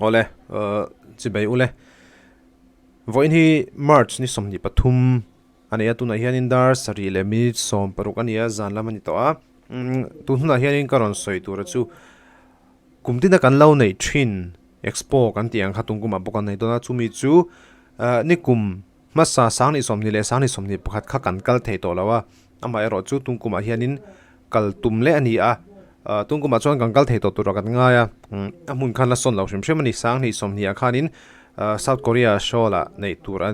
Awle chibei ule vawiin hi March ni 23 a ni a tunah hianin dar sarih leh minute 16 a ni a zan lam a ni tawh a tun hunah hianin ka rawn sawi tura chu kum tina kan lo neih thin expo kan tih ang kha tung kumah bawk an nei dawn a chumi chu ni kum hmasa sang ni 20 leh sang ni 21 kha kan kal thei tawh lo a amaherawh chu tung kumah hianin kal tum leh a ni a tung kumah chuan kan kal thei tawh tura kan ngai a a hmun khan la sawn lo hrim hrim a ni sang ni 20 ah khanin South Korea Seoul ah neih tur a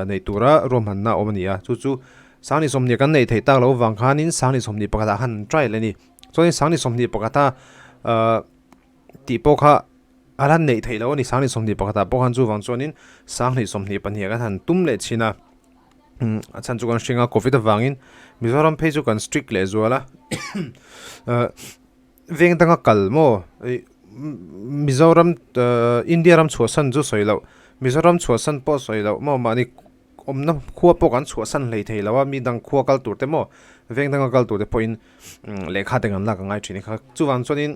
nei tura ruahmanna awm a ni a chu chu sang ni 20 kan neih theih tak loh vang khanin sang ni 21 ah khan an try leh a ni chuanin sang ni 21 a tih pawh kha a la neih theih loh a ni sang ni 21 ah pawh khan chuvang chuanin sang ni 22 ah khan han tum leh thin a a chhan chu kan hring a covid avangin Mizoram phei chu kan strict leh zual a veng danga kal maw Mizoram India ram chhuahsan chu sawi loh Mizoram chhuahsan pawh sawi loh maw mahni awmna khua pawh kan chhuahsan hlei thei lo a mi dang khua kal tur te maw veng danga kal tur te pawhin lehkha te kan lak a ngai thin a kha chuvang chuanin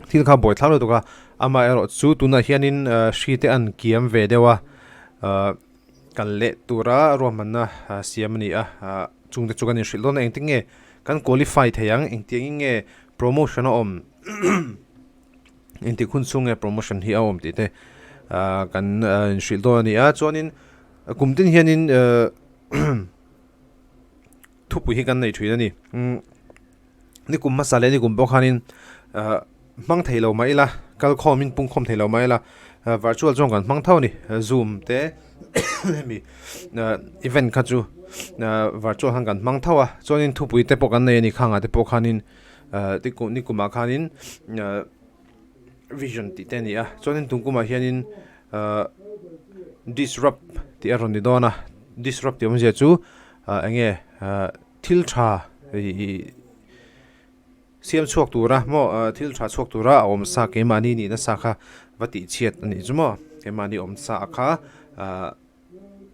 thil kha buai thlak lutuk a amaherawh chu tunah hianin hri te an kiam ve deuh a kal leh tura ruahmanna siam a ni a chungte chu kan inhrilh dawn a engtin nge kan qualify thei ang engtiangin nge promotion a awm engtik hun chhung nge promotion hi a awm tih te kan inhrilh dawn a ni a chuanin kum tin hianin thupui hi kan nei thin a ni ni kum hmasa leh ni kum pawh khanin hmang thei lo mah ila kal khawmin pung khawm thei lo mah ila virtual chuan kan hmang tho a ni zoom te hemi event kha chu virtual khan kan hmang tho a chuanin thupui te pawh kan nei a ni khangah te pawh khanin ni kumah khanin vision tih te a ni a chuanin tum kumah hianin disrupt tih a rawn ni dawn a disrupt tih awmzia chu eng nge thil tha ih siam chhuak tura maw thil tha chhuak tura a awm sa keimahni nih nasa kha va tih chhiat a nih chu maw keimahni awm sa kha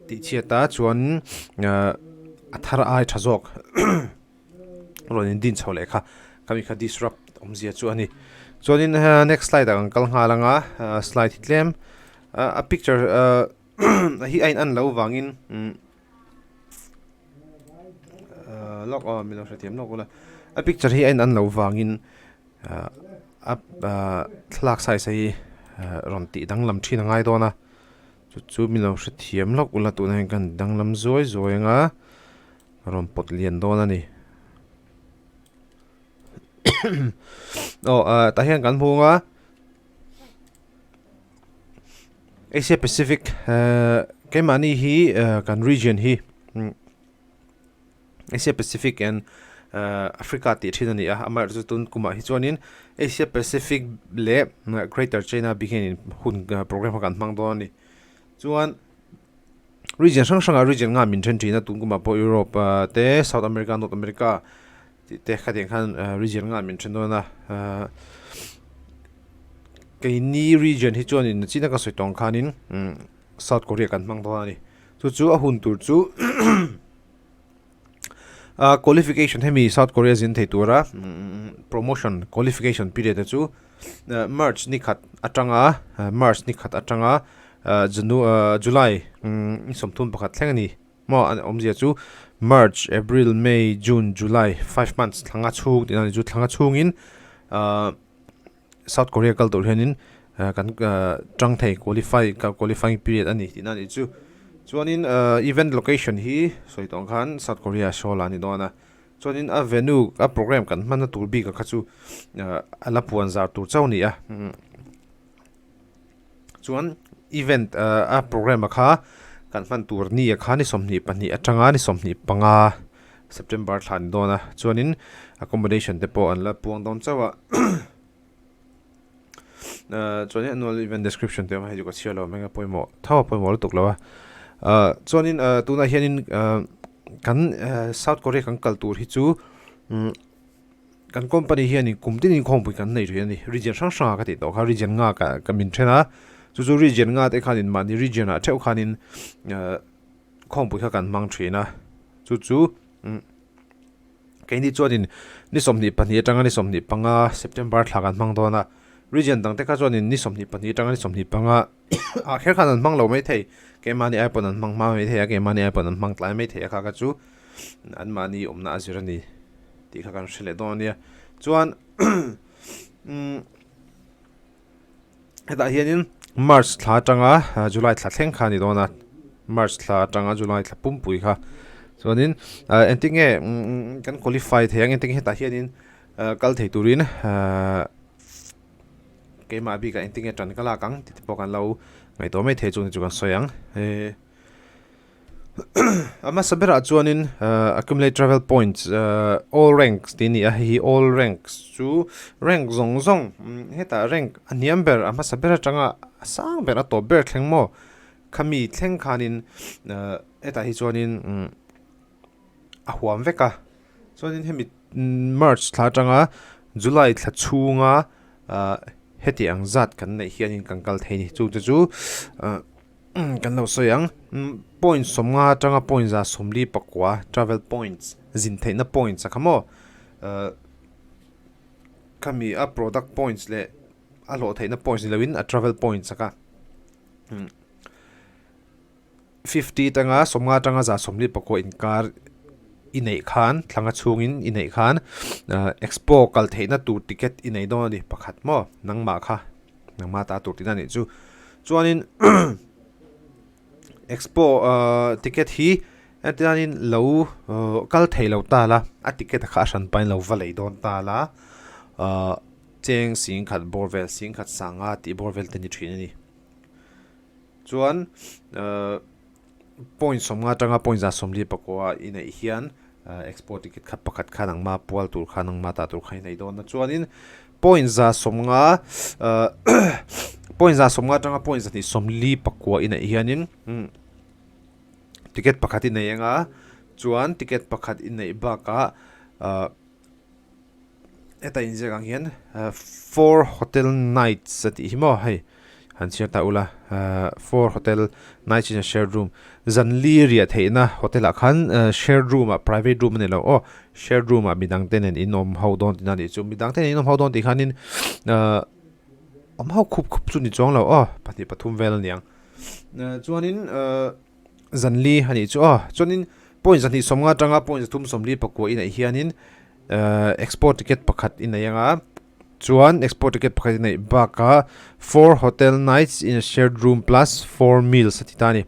tih chhiat a chuan a thar ai tha zawk rawn in din chho leh kha khami kha disrupt awmzia chu a ni chuanin next slide ah kan kal nghal anga slide hi tlem a picture hi a in an loh vangin. Lawk aw milo hrethiam lawk ula a picture hi a in an loh vangin a thlalak size hi rawn tih danglam thin a ngai dawn a chu chu milo hrethiam lawk ula tunah hian kan danglam zuai zuai anga rawn pawt lian dawn a ni aw tah hian kan hmu ang a. Asia Pacific keimahni hi kan region hi Asia Pacific and Africa tih thin a ni a amaherawhchu chu tun kumah hi chuanin Asia Pacific leh Greater China bik hianin hun program kha kan hmang dawn a ni chuan region hrang hrangah region nga min then thin a tun kumah pawh Europe te South America North America tih te khatiang khan region nga min then dawn a keini region hi chuanin china ka sawi tawng khanin South Korea kan hmang dawn a ni chu chu a hun tur chu qualification hemi South Korea zin thei tura promotion qualification period te chu March ni khat atanga March ni khat atanga Janu July 31 thleng a ni. Maw an awmzia chu March, April, May, June, July 5 months thlanga chhung tihna ni chu thlanga chhungin South Korea kal tur hianin kan tang thei qualify qualifying period a ni tihna ni chu chuanin event location hi sawi tawh ang khan South Korea Seoul ah a ni dawn a chuanin a venue a program kan hmanna tur bik ah kha chu a la puan zar tur chauh a ni a chuan event a program ah kha kan hman tur ni ah khan ni 22 atanga ni 25 September thla a ni dawn a chuanin accommodation te pawh an la puang dawn chauh a chuanin annual event description te awm a hei chu ka chhiar lo ang a pawimawh tho a pawimawh lutuk lo a chuanin tunah hianin kan South Korea kan kal tur hi chu. Kan company hianin kum tin inkhawmpui kan nei thin a ni. Region hrang hrangah ka tih tawh kha region nga ka ka min then a, chu chu region nga te khanin mahni region ah theuh khanin khawmpui kha kan hmang thin a, chu chu keini chuanin ni 22 atanga ni 25 September thla kan hmang dawn a. Region dangte kha chuanin ni 22 atanga ni 25 ah kher khan an hmang lo mai thei. Keimahni ai pawn an hmang hma mai thei a, keimahni ai pawn an hmang tlai mai thei a kha kha chu anmahni awmna a zir a ni tih kha kan hre leh dawn a nia. Chuan umm hetah hianin March thla atanga July thla thleng kha a ni dawn a, March thla atanga July thla pumpui kha. Chuanin engtin nge kan qualify thei ang engtin nge hetah hianin kal thei turin keimah bikah engtin nge tan ka lak ang tih te pawh kan lo ngaihtuah mai thei chu ni chu kan sawi ang. A hmasa berah chuanin accumulate travel points all ranks tih a ni a, hei hi all ranks chu rank zawng zawng hetah rank a hniam ber a hmasa ber atanga a sang ber a tawp ber thleng maw khami thleng khanin hetah hi chuanin a huam vek a chuanin hemi March thla atanga July thla chhunga ah heti ang zat kan neih hianin kan kal thei a ni chu te chu ah kan lo sawi ang point 50 atanga point 149 travel points zin theihna points a kha maw ah khami a product points leh a hlawh theihna points ni loin a travel points a kha. 50 atanga 50 atanga 149 inkar i neih khan thlanga chhungin i neih khan expo kal theihna tur ticket i nei dawn a ni pakhat maw nangmah kha nangmah ta tur tihna a nih chu chuanin expo ticket hi hetiangin lo kal thei lo ta la a ticket kha a hran pahin lo va lei dawn ta la cheng singkhat bawr vel singkhat sanga tih bawr vel te ni thin a ni. Chuan point 50 atanga point 149 i neih hian expo ticket kha pakhat kha nangma pual tur kha nangma tah tur kha i nei dawn a. Chuanin point 150 point 150 atanga point 249 i neih hianin ticket pakhat i nei anga chuan ticket pakhat i neih bakah Heta inziak ang hian four hotel nights a tih hi maw hei han chhiar ta ula four hotel nights in a shared room zan li riah theihna hotel ah khan shared room ah private room a ni lo aw shared room ah midang te nen in awm ho dawn tihna a nih chu midang te nen in awm ho dawn tih khanin awm ho khup khup chu ni chuang lo aw pahnih pathum vel a niang chuanin zan li a nih chu aw chuanin point 250 atanga point 349 inah hianin. Expo ticket pakhat i nei anga chuan expo ticket pakhat i neih bakah four hotel nights in a shared room plus four meals a ti ta a ni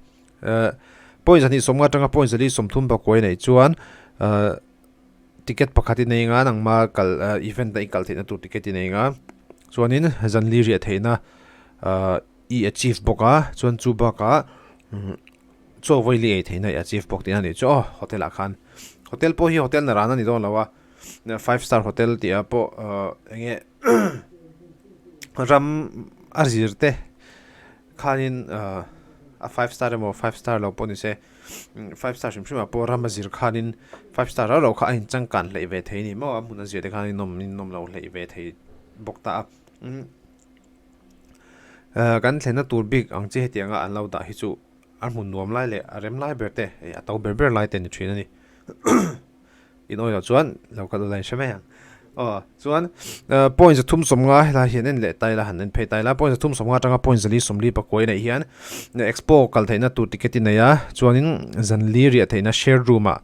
point 250 atanga point 434 i neih chuan ticket pakhat i nei anga nangma kal event a i kal theihna tur ticket i nei anga chuanin zan li riah theihna i achieve bawk a chuan chu bakah. Chaw vawi li ei theihna i achieve bawk tihna a nih chu aw hotel ah khan hotel pawh hi hotel na ran a ni dawn lo a five star hotel tih ah pawh eng nge ram a zir te khanin a five star emaw five star lo pawh ni se five star hrim hrim ah pawh ram a zir khanin five star rau rau kha a inchangkan hleih ve thei a ni maw a hmun a zir te khan a nawm in nawm lo hleih ve thei bawk ta a. Kan thlenna tur bik ang chi hetianga an lo dah hi chu a hmun nuam lai leh a rem lai ber te hei a to ber ber lai te a ni thin a ni. In awih loh chuan lo kal ula in hre mai ang. Aw chuan point 350 helai hian en leh ta ila han en phei ta ila point 350 atanga point 444 neih hian expo kal theihna tur ticket i nei a chuanin zan li riah theihna share room ah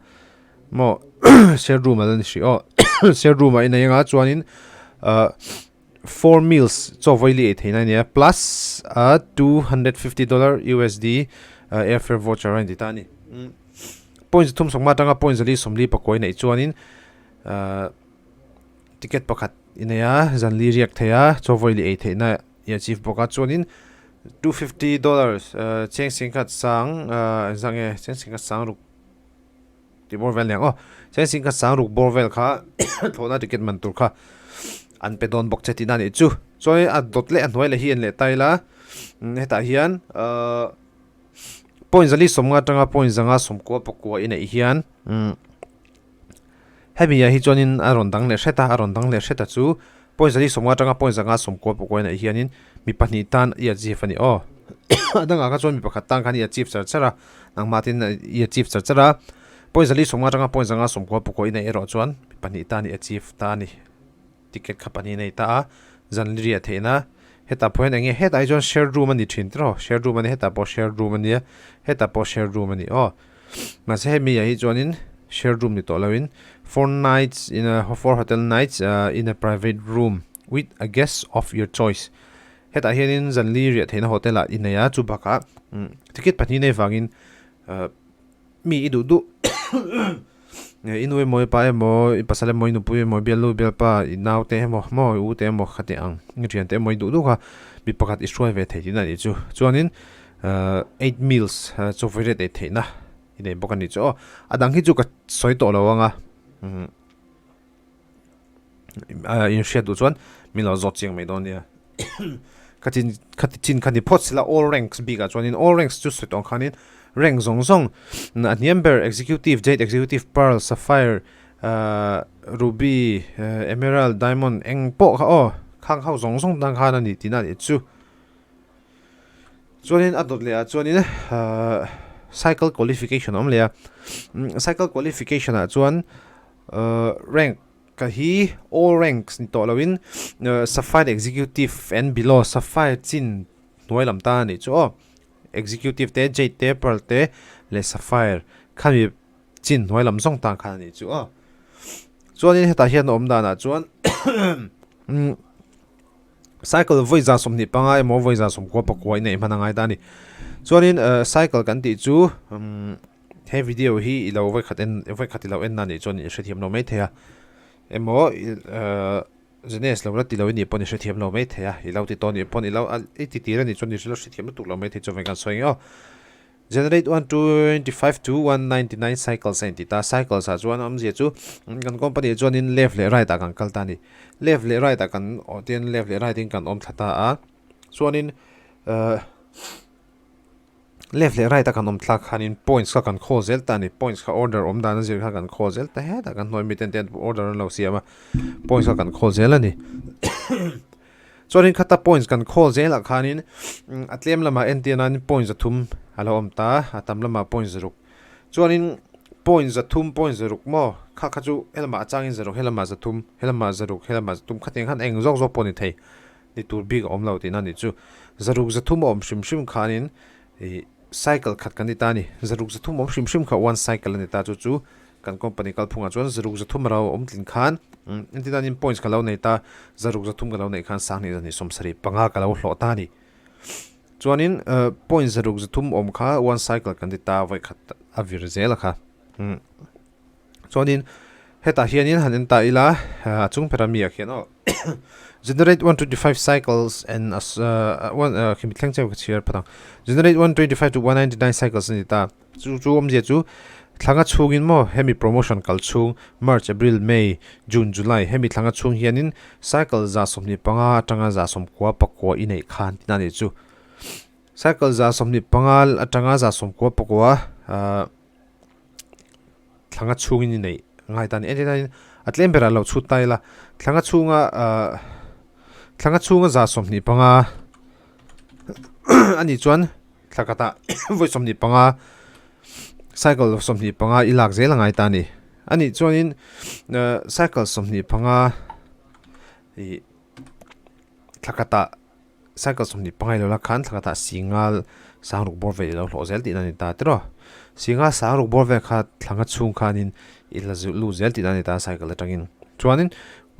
maw share room a la ni hrih aw share room ah i nei anga chuanin ah Four meals chaw vawi li ei theihna a ni a, plus a $250 USD airfare voucher a inti ta a ni. Point 350 atanga point 449 neih chuanin ticket pakhat i nei a, zan li riak thei a, chaw vawi li ei theihna i achieve bawk a, chuanin $250 cheng singkhat sang engzah nge cheng singkhat sang ruk Tih bawr vel aniang aw. Chuan singkhat sang ruk bawr vel kha thlawhna ticket man tur kha an pe dawn bawk che tihna a nih chu. Chuan a dawt leh a hnuai leh hi an leh ta ila hetah hian ahh point 450 atanga point 594 i neih hian hemi ah hi chuanin a rawn dang leh hret a, a rawn dang leh hret a chu point 450 atanga point 594 i neih hianin mi pahnih tan i achieve a ni aw. A dangah kha chuan mi pakhat tan khan i achieve char char a. Nangmah tin i achieve char char a, point 450 atanga point 594 i neih erawh chuan mi pahnih tan i achieve ta a ni. Ticket kha pahnih i nei ta a, Zan li riah theihna hetah pawh hian eng nge hetah hi chuan shared room a ni thin tiraw shared room a ni hetah pawh shared room a nia hetah pawh shared room a ni aw mahse hemi ah hi chuanin shared room ni tawh loin four nights in a four hotel nights in a private room with a guest of your choice hetah hianin zan li riah theihna hotel ah i nei a chu bakah ticket pahnih nei vangin mi i duh duh I nu emaw i pa emaw i pasal emaw i nupui emaw i bialnu bialpa i naute emaw maw i ute emaw kha tih ang i thiante emaw i duh duh kha mi pakhat i hruai ve thei tihna a nih chu. Chuanin eight meals chaw vawi riat ei theihna i nei bawk a nih chu aw. A dang hi chu ka sawi tawh lo ang a inhriat duh chuan min lo zawt chiang mai dawn nia. Khatin khati chin kha ni phawt sela all ranks bikah chuanin all ranks chu sawi tawh ang khanin rank zawng zawng a hniam ber executive jade executive pearl sapphire ahh ruby emerald diamond eng pawh kha aw khang ho zawng zawng tan khan a ni tihna a nih chu. Chuanin a dawt leh ah chuanin ahh cycle qualification a awm leh a cycle qualification ah chuan ahh rank Ka hi all ranks ni tawh loin Sapphire Executive and below Sapphire chin hnuai lam tan a nih chu aw. Executive te, Jade te, Pearl te leh Sapphire khami chin hnuai lam zawng tan khan a nih chu aw. Chuanin hetah hian a awm danah chuan Cycle vawi 25 emaw vawi 99 in a inhman a ngai ta a ni. Chuanin cycle kan tih chu he video hi i lo vawi khat en vawi khat i lo en na nih chuan i hrethiam lo mai thei a emaw Zenes lo la ti lo i nih pawn i hrethiam lo mai thei a i lo ti tawh nih pawn i lo i ti tir a nih chuan i hrethiam lutuk lo mai thei chuan kan sawi ang aw. Generate 125 to 199 cycles a inti ta. Cycles ah chuan awmzia chu kan company ah chuanin left leh right ah kan kal ta a ni. Left leh right ah kan awh tian left leh right in kan awm thla ta a. Chuanin ahh left leh right a kan awm thlak khanin points kha kan khawl zel ta a ni. Points kha order awm dan a zir kha kan khawl zel ta hetah kan hnuai miten te order an lo siam a points kha kan khawl zel a ni. Chuanin khata points kan khawl zelah khanin a tlem lamah entir nain point 300 a lo awm ta a, a tam lamah point 600. Chuanin point 300 point 600 maw kha kha chu helamah a changin 600 helamah 300 helamah 600 helamah 300 khatiang khan eng zawk zawk pawh ni thei ni tur bik a awm lo tihna a nih chu. 600 300 a awm hrim hrim khanin ih cycle khat kan ni ta a ni. 600 300 awm hrim hrim kha one cycle a ni ta chu chu Kan company kalphungah chuan 603 ro awm tlin khan engtin danin points ka lo nei ta, 603 ka lo neih khan 2275 ka lo hlawh ta a ni. Chuanin point 603 awm kha one cycle kan ti ta vawikhat a vir zel a kha. Chuanin hetah hianin han en ta ila a chung bera mi ah khian aw generate 125 cycles and one khimi thleng cheu ka chhiar phat ang generate 125 to 199 cycles a ni ta. Chu chu awmzia chu thlanga chhungin maw hemi promotion kal chhung March, April, May, June, July hemi thlanga chhung hianin cycle 25 atanga 99 i neih khan tina nih chu. Cycle 25 atanga 99 thlanga chhungin i neih ngai ta a ni. Entirnain a tlem berah lo chhut ta ila thlanga chhunga thlanga chhunga 25 a nih chuan Thla khatah vawi 25 cycle 25 i lak zel a ngai ta a ni. A nih chuanin cycle 25 ih thla khatah cycle 25 i lo lak khan thla khatah singal sangruk bawr vel i lo hlawh zel tihna a ni ta tiraw. Singal sangruk bawr vel kha thla nga chhung khanin i la lut zel tihna a ni ta cycle atangin. Chuanin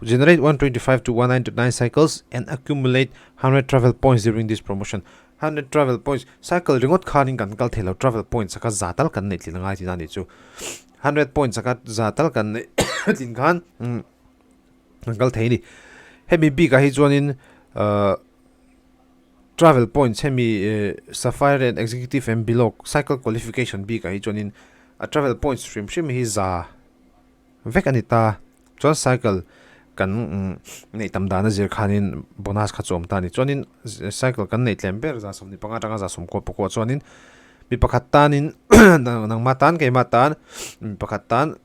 generate 125 to 199 cycles and accumulate 100 travel points during this promotion. 100 travel points, cycle ringawt khanin kan kal thei lo, travel points a kha za tal kan neih tlin a ngai tihna a nih chu. 100 points a kha za tal kan neih tlin khan kan kal thei a ni. Hemi bikah hi chuanin ahh travel points hemi sapphire and executive and below cycle qualification bikah hi chuanin a travel points hrim hrim hi za vek a ni ta. Chuan cycle kan neih tam dan a zir khanin bonus kha chu awm ta a ni. Chuanin cycle kan neih tlem ber 25 atanga 99 chuanin mi pakhat tanin nangmah tan keimah tan mi pakhat tan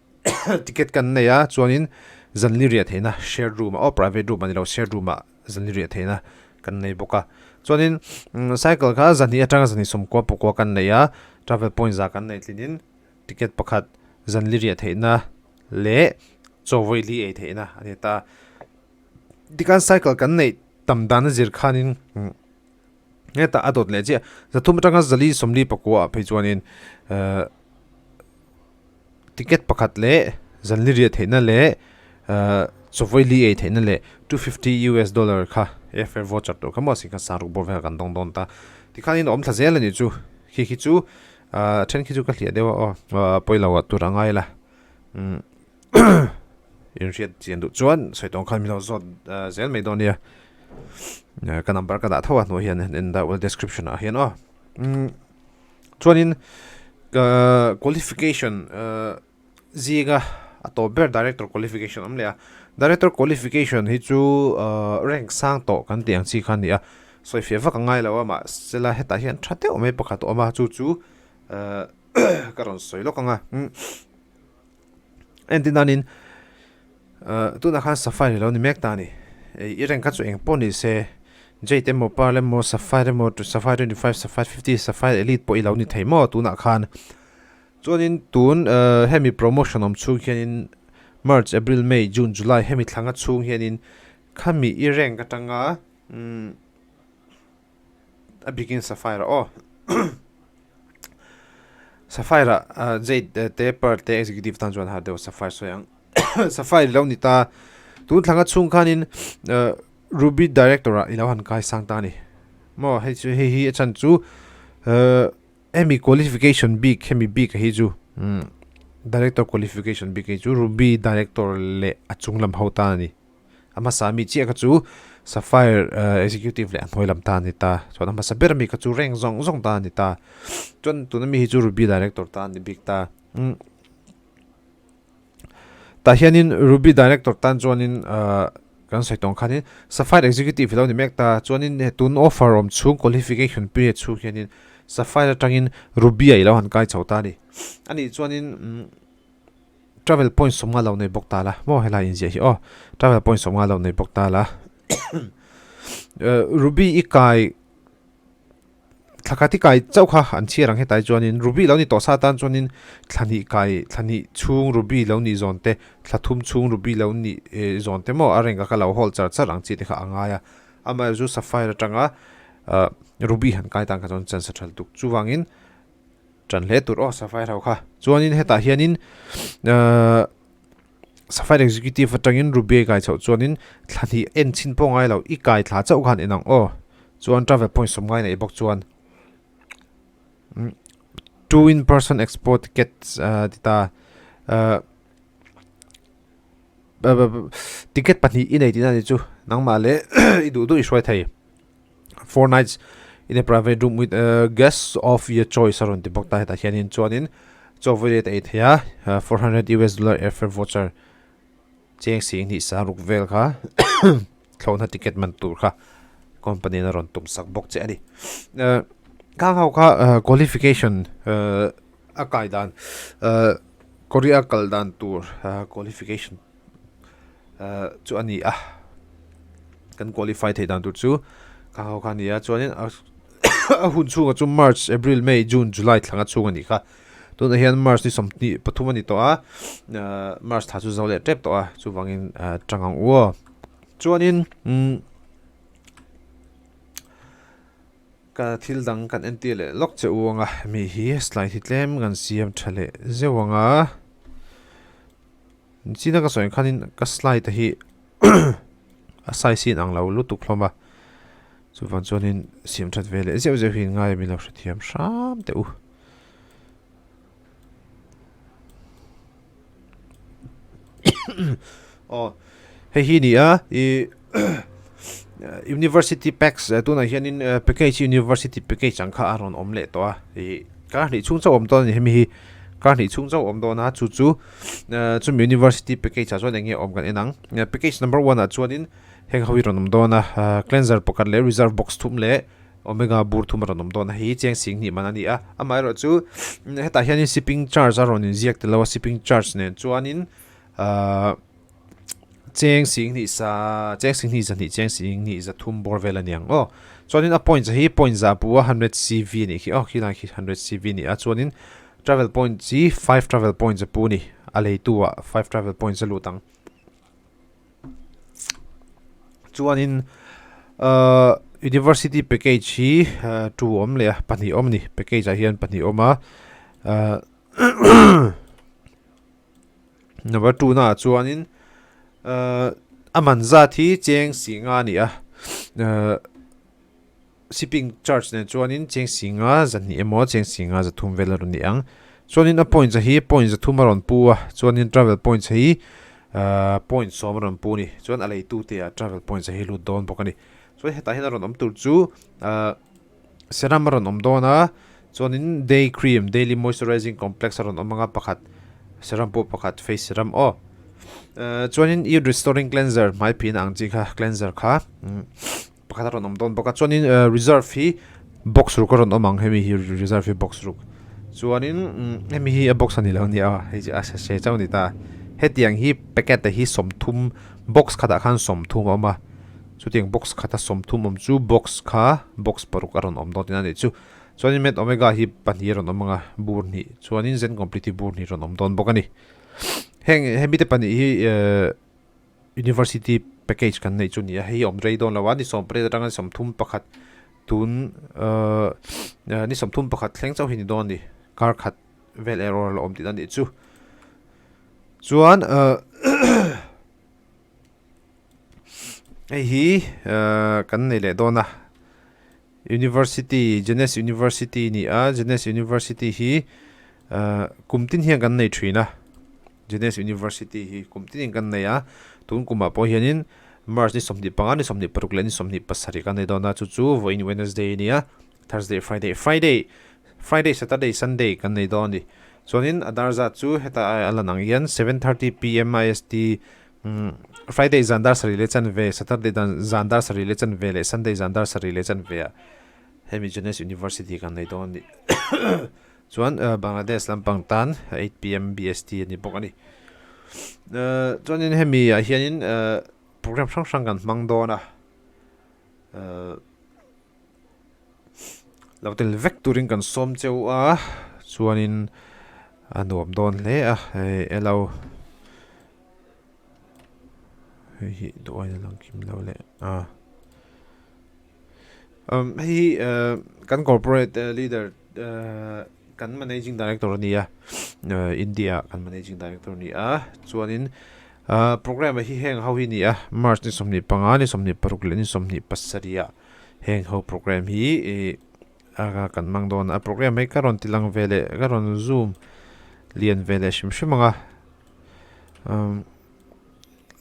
ticket kan nei a chuanin zanli riah theihna shared room ah aw private room a ni lo shared room ah zanli riah theihna kan nei bawk a. Chuanin cycle kha 200 atanga 299 kan nei a travel point za kan neih tlinin Ticket pakhat zan li riah theihna leh chaw vawi li ei theihna a ni ta. Tikhan cycle kan neih tam dan a zir khanin hetah a dawt leh chiah 300 atanga 444 ah phei chuanin ticket pakhat leh zanli riah theihna leh chawvawi li ei theihna leh 250 US dollar kha airfare voucher tur kha maw singkhat sang ruk bawr vel kan dawng dawn ta tikhanin a awm thla zel a nih chu khi khi chu then khi chu ka hliah deuh a aw pawilo ah tur a ngai la inhriat chian duh chuan sawi tawng khan min lo zawt zel mai dawn nia ka number ka dah tho a hnuai hian en dah ula description ah hian aw chuanin qualification zinga a tawp ber director qualification awm leh a director qualification hi chu rank sang tawh kan tih ang chi kha a ni a sawi fiah vak a ngai lo a mahsela hetah hian tha deuh mai pakhat a awm a chu chu ka rawn sawi lawk ang a. Entir nanin tunah khan sapphire ilo ni mek ta a ni. I rank kha chu eng pawh ni se jade emaw pearl emaw sapphire emaw sapphire 25 sapphire 50 sapphire elite pawh ilo ni thei maw tunah khan. Chuanin tun hemi promotion awm chhung hianin March April May June July hemi thlanga chhung hianin khami i rank atanga A bikin sapphire a aw. Sapphire a jade te pearl te executive tan chuan har deuh sapphire sawi ang. Sapphire ilo ni ta. Tun thlanga chhung khanin ruby director ah ilo han kai sang ta a ni. Maw hei chu hei hi a chhan chu hemi qualification bik hemi bik a hi chu director qualification bik hi chu ruby director leh a chung lam ho tan a ni. A hmasa mi chiah kha chu Sapphire Executive leh a hnuai lam ta a ni ta. Chuan a hmasa ber mi kha chu rank zawng zawng ta a ni ta. Chuan tuna mi hi chu Ruby Director ta a ni bik ta. Tah hianin Ruby Director tan chuanin kan sawi tawng khanin Sapphire Executive ilo ni mek ta. Chuanin tun offer awm chhung qualification period chhung hianin Sapphire atangin Ruby ah ilo han kai chho ta a ni. Anih chuanin. Travel point sawmnga lo nei bawk ta la maw helai inziah hi aw travel point sawmnga lo nei bawk ta la ruby i kai thlakhat i kai chauh kha an chhiar ang hetai chuanin ruby lo ni tawh sa tan chuanin thla hnih kai thla hnih chhung ruby lo nih zawn te thla thum chhung ruby lo nih zawn te maw a reng kha lo hawl char char ang chi te kha a ngai a amaherawhchu chu sapphire atanga ruby han kai tan kha chuan chance a tha lutuk chuvangin Ṭan hle tur aw Sapphire ho kha. Chuanin hetah hianin ahh Sapphire Executive atangin Ruby a kai chhoh chuanin thla hnih en chhin pawh ngai lo i kai thla chauh khan en ang aw. Chuan travel point sawm ngai neih bawk chuan two in person expo tickets ahh ti ta ahh ticket pahnih i nei tihna a ni chu nangmah leh i duh duh i hruai thei. 4 nights in a private room with a guest of your choice a rawn ti bawk ta hetah hianin chuanin chaw vawi leh ta ei thei a 400 US dollar airfare voucher cheng sing hnih sang ruk vel kha thlawhna ticket man tur kha company in a rawn tum sak bawk che a ni khang ho kha qualification a kai dan Korea kal dan tur qualification chu a ni a kan qualify theih dan tur chu kha ho kha a ni a chuanin a hun chhungah chu March April May June July thlanga chhung a nih kha tunah hian March ni 23 a ni tawh a March thla chu zo leh tep tawh a chuvangin tang ang u aw chuanin umm ka thil dang kan entir leh lawk che u anga mi hi slide hi tlem kan siam tha leh zeuh anga. China ka sawi khanin ka slide hi a size hi inang lo lutuk hlawm a chuvang chuanin siam that ve leh zeuh zeuh hi in ngai a min lo hrethiam hram teh u. Aw hei hi a ni a ih university packs tunah hianin package university package ang kha a rawn awm leh tawh a ih kar hnih chhung chauh awm dawn a ni hemi hi kar hnih chhung chauh awm dawn a chu chu chumi university package ah chuan eng nge awm kan en ang package number one ah chuanin heng ho hi rawn awm dawn a cleanser pakhat leh reserve box thum leh omega bur thum a rawn awm dawn a hei hi chiang sing hnih man a ni a amaherawh chu hetah hianin shipping charge a rawn inziak tel lo a shipping charge nen chuanin ahh cheng sing hnih sa cheng sing hnih zahnih cheng sing hnih zathum bawr vel a ni ang aw chuanin a points hi point zah pu a hundred cv a nih khi aw khilai khi hundred cv a ni a chuanin travel points hi five travel points a pu a ni a leitu ah five travel points a lut ang chuanin. University package hi tu awm leh a pahnih awm a ni package ah hian pahnih awm a number two na ah chuanin a man zat hi cheng si nga a ni a shipping charge nen chuanin cheng si nga zahnih emaw cheng si nga zathum vel a rawn ni ang chuanin a points a hi point zathum a rawn pu a chuanin travel points hi ahh point sawm a rawn pu a ni chuan a leitu te ah travel points a hi lut dawn bawk a ni chuan hetah hian a rawn awm tur chu ahh serum a rawn awm dawn a chuanin day cream daily moisturizing complex a rawn awm ang a pakhat serum pawh pakhat face serum aw ahh chuanin youth restoring cleanser hmai phihna ang chi kha cleanser kha Pakhat a rawn awm dawn bawk a chuanin reserve hi box ruk a rawn awm ang hemi hi reserve hi box ruk chuanin hemi hi a box a ni lo ania hei chu a sachet chauh a ni ta hetiang hi packet ah hi sawmthum box khatah khan sawmthum a awm a chutiang box khata sawmthum awm chu box kha box paruk a rawn awm dawn tihna a nih chu chuanin med omega hi pahnih a rawn awm ang a bur hnih chuanin zen complete hi bur hnih a rawn awm dawn bawk a ni heng hemi te pahnih hi ehh. University package kan neih chu a ni a, hei awm rei dawn lo a, ni sawmpariat atanga ni 31 tun ahh ni 31 thleng chauh hi ni dawn a ni, kar khat vel erawh a la awm tihna a nih chu. Chuan ahh hei hi ahh kan nei leh dawn a, University Jenes University a ni a, Jenes University hi ahh kum tin hian kan nei thin a. Jenes University hi kum tinin kan nei a, tun kumah pawh hianin March ni 25, ni 26 leh ni 27 kan nei dawn a, chu chu vawiin Wednesday a ni a, Thursday, Friday, Friday, Friday, Saturday, Sunday kan nei dawn a ni. Chuanin a dar zat chu heta a lan ang hian 7:30 pm IST Friday zan dar sarih leh chanve, Saturday dan zan dar sarih leh chanve leh Sunday zan dar sarih leh chanve ah hemi Jenes University kan nei dawn a ni. Chuan Bangladesh lampang tan 8 pm BST a ni bawk a ni. Chuanin hemi ah hianin program hrang hrang kan hmang dawn a. Lo tel vek turin kan sawm cheu a, chuanin a nuam dawn hle a, hei elo hei hi duh ain a lang kim lo leh a. Hei hi kan corporate leader kan managing director a ni a, India ah kan managing director a ni a, chuanin programme hi heng ho hi a ni a, March ni 25 ni 26 leh ni 27 ah heng ho programme hi kan hmang dawn a, programme hi ka rawn ti lang ve leh ka rawn zoom lian ve leh hrim hrim ang a.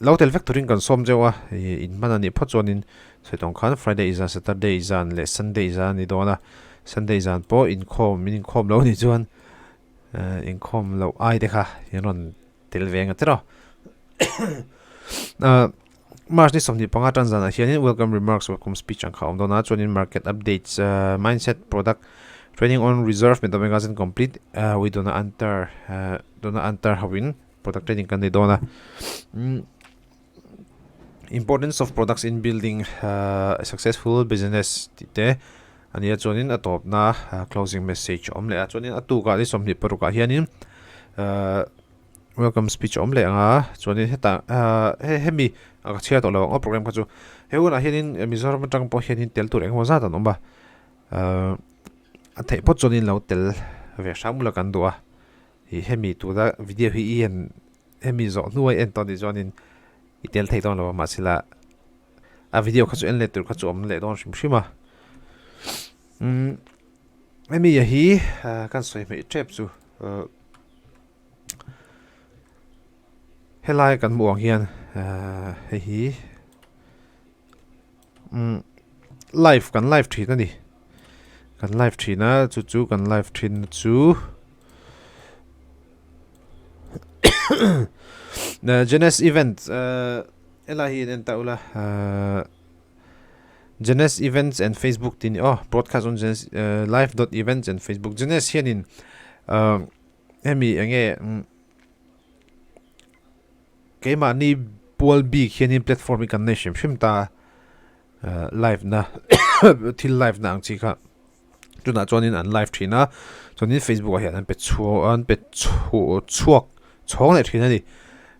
Lo tel vek turin kan sawm deuh a, ih in hman a nih phawt chuanin sawi tawng khan Friday zan, Saturday zan leh Sunday zan a ni dawn a, Sunday zan pawh inkhawm in inkhawm lo nih chuan eh inkhawm loh ai te kha in rawn tel ve ang a tiraw. Ah March ni 25 tan zanah hianin welcome remarks, welcome speech ang kha a awm dawn a, chuanin market updates, mindset, product training on reserve med omega zen complete we dona antar dona antar hoin Product training kan nei dawn a. Importance of products in building a successful business tih te a nia chuanin a tawpna closing message a awm leh a chuanin a tukah ni 26 ah hianin welcome speech a awm leh ang a chuanin hetah hemi ka chhiar tawh lo ang aw program kha chu he hunah hianin Mizoram atang pawh hianin tel tur engemaw zat an awm a a theih phawt chuanin lo tel ve hram ula kan duh a. Ih hemi tuna video hi i en hemi zawh hnuai en tawh anih chuanin i tel thei dawn lo a mahsela a video kha chu en leh tur kha chu awm leh dawn hrim hrim a umm hemi a hi kan sawi hmeih tep chu ah helai kan hmuh ang hian ah hei hi. Umm live kan live thin a ni kan live thin a chu chu kan live thin chu Jeunesse event helai hi in en ta ula Jeunesse events and Facebook tih a ni aw broadcast on Jeunesse live dot events and Facebook Jeunesse hianin hemi eng nge Keimahni pual bik hianin platform hi kan nei hrim hrim ta a, live na thil live na ang chi kha tunah chuanin an live thin a, chuanin Facebook ah hian an pe chhuak an pe chhuak chhawng leh thin a ni,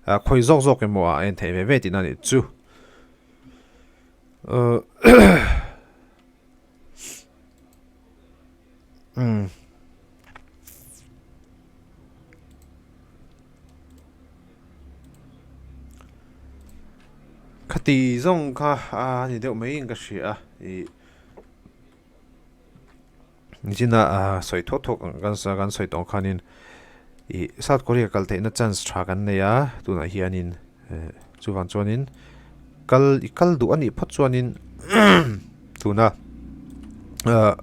khawi zawk zawk emaw ah a en theih ve ve tihna a nih chu. Umm. Khati zawng kha a ni deuh mai in ka hria a ih nichina sawi thawk thawk ang kan kan sawi tawh ang khanin ih South Korea kal theihna chance tha kan nei a tunah hianin eh chuvang chuanin kal i kal duh a nih phawt chuanin tuna ah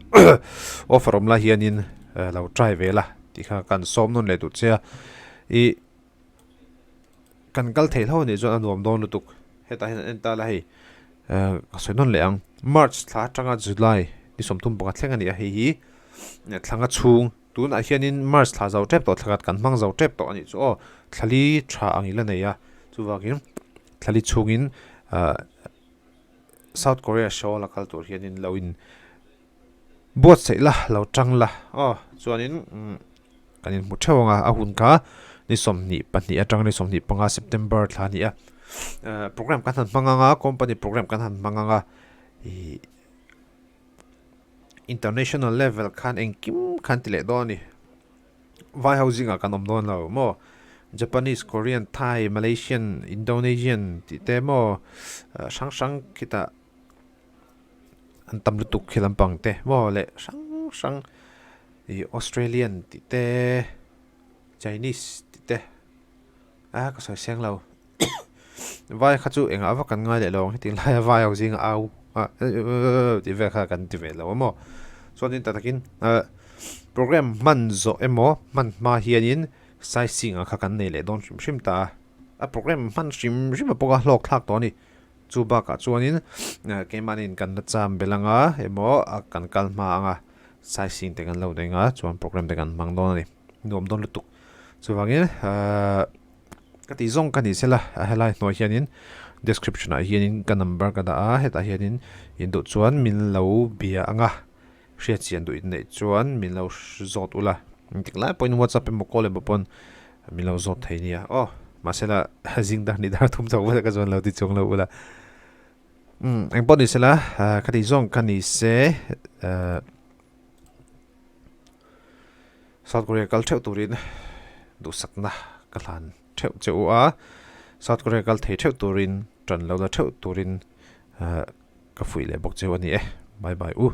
offer awm lai hianin lo try ve la tih kha kan sawm nawn leh duh che a ih kan kal theih hlauh a nih chuan a nuam dawn lutuk hetah hian an en ta la hei eh ka sawi nawn leh ang March thla atanga July ni 31 thleng a ni a hei hi thlanga chhung Tunah hianin March thla zo tep tawh thla khat kan hmang zo tep tawh a nih chu aw, thlali tha ang ila nei a, chuvangin thlali chhungin ahh South Korea show la kal tur hianin lo in buatsaih la, lo tang la aw, chuanin umm kan inhmu theuh ang a, a hun kha ni 22 atang ni 25 September thla a ni a, ahh program kan han hmang ang a, company program kan han hmang ang a ihh. International level khan engkim khan ti leh dawn a ni. Vai ho zingah kan awm dawn lo maw? Japanese, Korean, Thai, Malaysian, Indonesian tih te maw hrang hrang khitah an tam lutuk khi lampang te maw leh hrang hrang ih Australian tih te Chinese tih te. A ka sawi seng lo. Vai kha chu engah vak kan ngai leh lo ang heti laia vai ho zinga au a tih vel kha kan ti ve lo a maw. Chuanin tak takin program hman zawh emaw hman hma hianin sightseeing ah kha kan nei leh dawn hrim hrim ta a. A program hman hrim hrim a pawh kha hlawk thlak tawh a ni. Chu bakah chuanin keimahniin kan la cham belh anga emaw kan kal hma anga sightseeing te kan lo nei anga chuan program te kan hmang dawn a ni. Nuam dawn lutuk. Chuvangin ahh ka tih zawng ka ni sela a helai hnuai hianin description ah hianin ka number ka dah a hetah hianin in duh chuan min lo bia ang a hriat chian duh in neih chuan min lo zawt ula engtik lai pawhin whatsapp emaw call emaw pawn min lo zawt thei nia aw mahsela zing dar hnih dar thum chho vel ka chuan lo ti chuang lo ula umm engpawh ni sela ka tih zawng ka ni se ahh. South Korea kal theuh turin duhsakna ka hlan theuh che u a, South Korea kal thei theuh turin tan lo la theuh turin ka fuih leh bawk cheu a ni e, bye bye u.